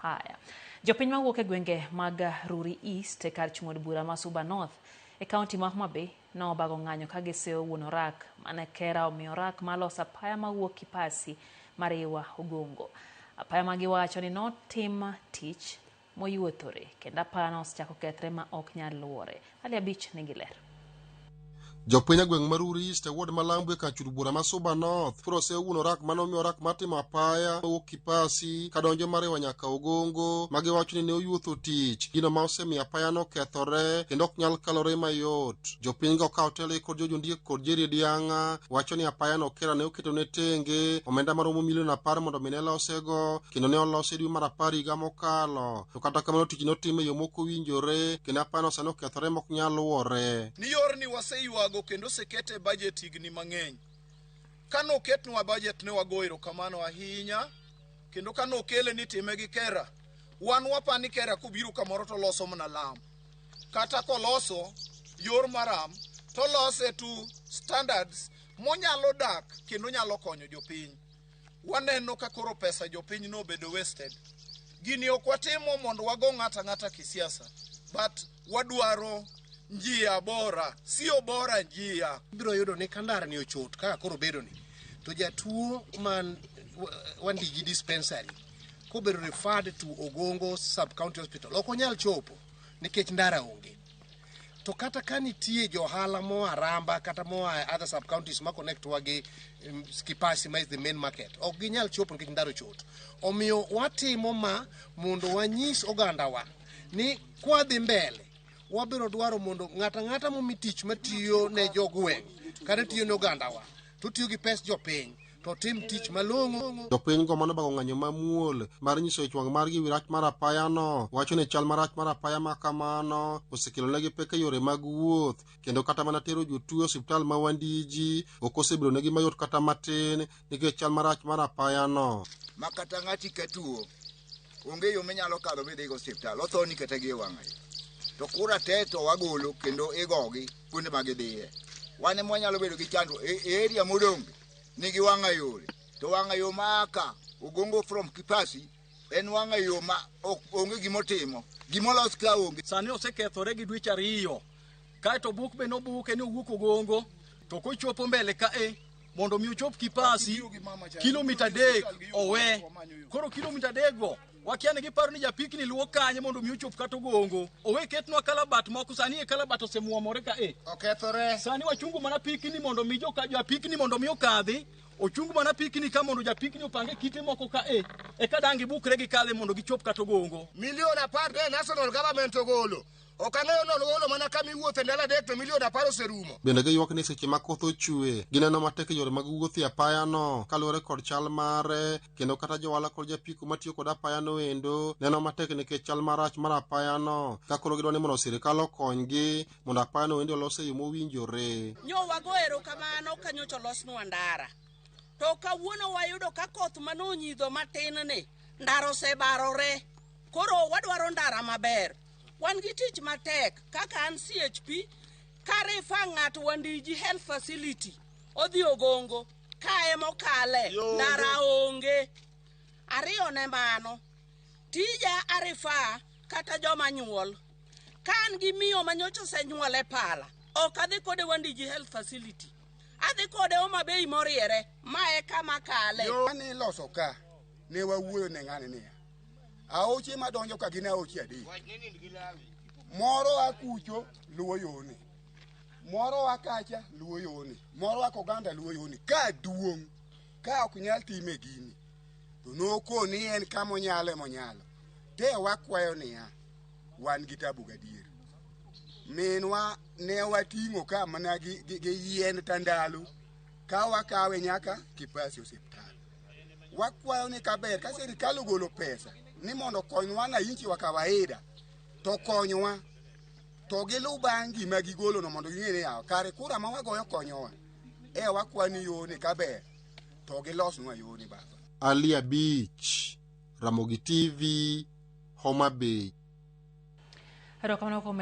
apaya. Jopiny mawuok e gwenge mag Ruri East e kar chung' od bura ma Suba North e kaunti ma Homa Bay nobago ng'anyo ka giseyo wuon orak mane Kera omiyo orak mar loso apaya mawuok Kipasi Mariwa Ogongo. Apaya ma giwacho ni notim tich moyuothore kendo apayano osechako kethre ma ok nyal luwore. Ali Abich nigi ler. Jopiny e gweng' ma Ruri East e ward ma Lambu e kar chud bura ma Suba North koro osewuono orak mane omiyo orak mar timo apaya mawuok Kipasi kadonjo Mariwa nyaka Ogongo ma giwacho ni ne oyuotho tich gino ma osemiyo apayano okethore kendo ok nyal kalore mayot. Jopiny go ka otelgi kod George Ondiek kod Jerry Diang'a wacho ni apayano Kera ne oketone tenge omenda maromo milion 10 mondo mi ne losego kendo ne olose dwe mar 10 higa mokalo. To kata kamano tich notim e yo mok owinjore kendo apayano sani okethore mok nyal luwore. Ni yorni waseywago kendo osekete e budget higni mang'eny. Kane oketnwa budget ne wago erokamano ahinya kendo kane okele ni itime gi Kera, wan wapa ni Kera kobiro kamoro to oloso mana lam. Kata koloso yor maram to olose to standards monyalo dak kendo nyalo konyo jopiny. Waneno ka koro pesa jopiny nobedo wasted. Gini ok watimo mondo wago ng'ato ang'ata kisiasa, but wadwaro njia bora, sio bora njia. Ibiro yudo ni ka ndara ni ochot kaka koro obedo ni, to jatuo man Wandigi dispensary kobedo referred to Ogongo sub county hospital ok onyal chopo nikech ndara onge. To kata ka nitie johala moa Ramba kata moa other sub counties ma connect wa gi Kipasi ma is the main market, ok ginyal chopo nikech ndara ochot. Omiyo watimo ma mondo wanyis ogandawa ni kwadhi mbele wabiro dwaro mondo ng'ato ang'ata momi tich matiyo ne jogweng' kata tiyo ne ogandawa to tiyo gi pes jopiny to tim tich malong'o. Jopiny go mano bago ng'anyo mamuol mar nyiso ich wang' margi wi rach mar apayano wacho ni chal marach mar apaya ma kamano osekelo negi pek e yore mag wuoth kendo kata mana tero jotuo e osiptal ma Wandiji ok osebedo negi mayot kata matin nikech chal marach mar apayano. Ma kata ng'ati ka tuo onge yo minyalo kadho midhigo osiptal, othoni kata gi e wang'ayo. To kura te to wagolo kendo igogi kuonde ma gidhiye. Wan ema wanyalo bedo gi chandruok e area modong' nigi wang'ayore to wang'ayo ma ka Ogongo from Kipasi en wang'ayo ma ok onge gimotimo gimolos ka onge. Sani osekethore gi dweche 2 kaeto buk be nobuke ni owuok Ogongo to kochopo mbele ka e mondo mi ochop Kipasi kilomita 3 owe. Koro kilomita 3 go wakia ni giparo ni japikni luwo kanye mondo mi ochop kata Ogongo. Owe ketnwa kalabat moko sani e kalabat osemuomore ka e. Okethore. Sani wachungo mana pikni mondo mi joka japikni mondo mi okadhi. Ochung mana pikni ka mondo japikni opange kite moko ka e. Eka dang' gibukre gikadhe mondo gichop kata Ogongo. Milion 10 ne national government ogolo. Ok ang'eyo ni ogolo mana kama iwuothe ndalo 3 to milion 10 oserumo. Bende giywak ni seche ma koth ochwe gineno matek e yore mag wuoth e apayano kaluwore kod chal mare kendo kata johala kod japiko matiyo kod apayano endo neno matek nikech chal marach mar apayano ka koro gidwa ni mondo sirikal okonygi mondo apayano endo olos e yo mowinjore. Nyo wago erokamano ka nyocha olosnwa ndara. To kawuono wayudo ka koth manonyidho matin ni ndara osebarore. Koro wadwaro ndara maber. Wan gi tich matek kaka an CHP ka refer ng'ato Wandiji Health Facility odhi Ogongo kae mokale ndara onge. Ariyo ne mano, tija a refer kata joma nyuol. Ka an gi miyo ma nyocha osenyuol e pala, ok adhi kode Wandiji Health Facility. Adhi kode Homa Bay moriere, ma e kama kale. Yo mane iloso ka, ne wawuoyo ne ng'ani niya, aoche madonjo ka gin aoche 3. Moro a kucho luwo yoni, moro a kacha luwo yoni, moro a Koganda luwo yoni. Ka duong', ka ok nyal time gini, to nokoni en kama onyalo emonyalo. Te wakwayo niya, wan gi tabu gadier. Minwa ne wating'o ka mana gi yien tandalo, ka wakawe nyaka Kipasi osiptal. Wakwayo ni kaber ka sirikal ogolo pesa ni mondo okony wananchi wa kawaida, to konywa to giluw bang' gima gigolono mondo ging'e ni yawa kare kura ma wagoyo konyowa. E wakwayo ni yoni kaber to gilosnwa yoni baba. Ali Abich, Ramogi TV, Homa Bay. Erokamano kuom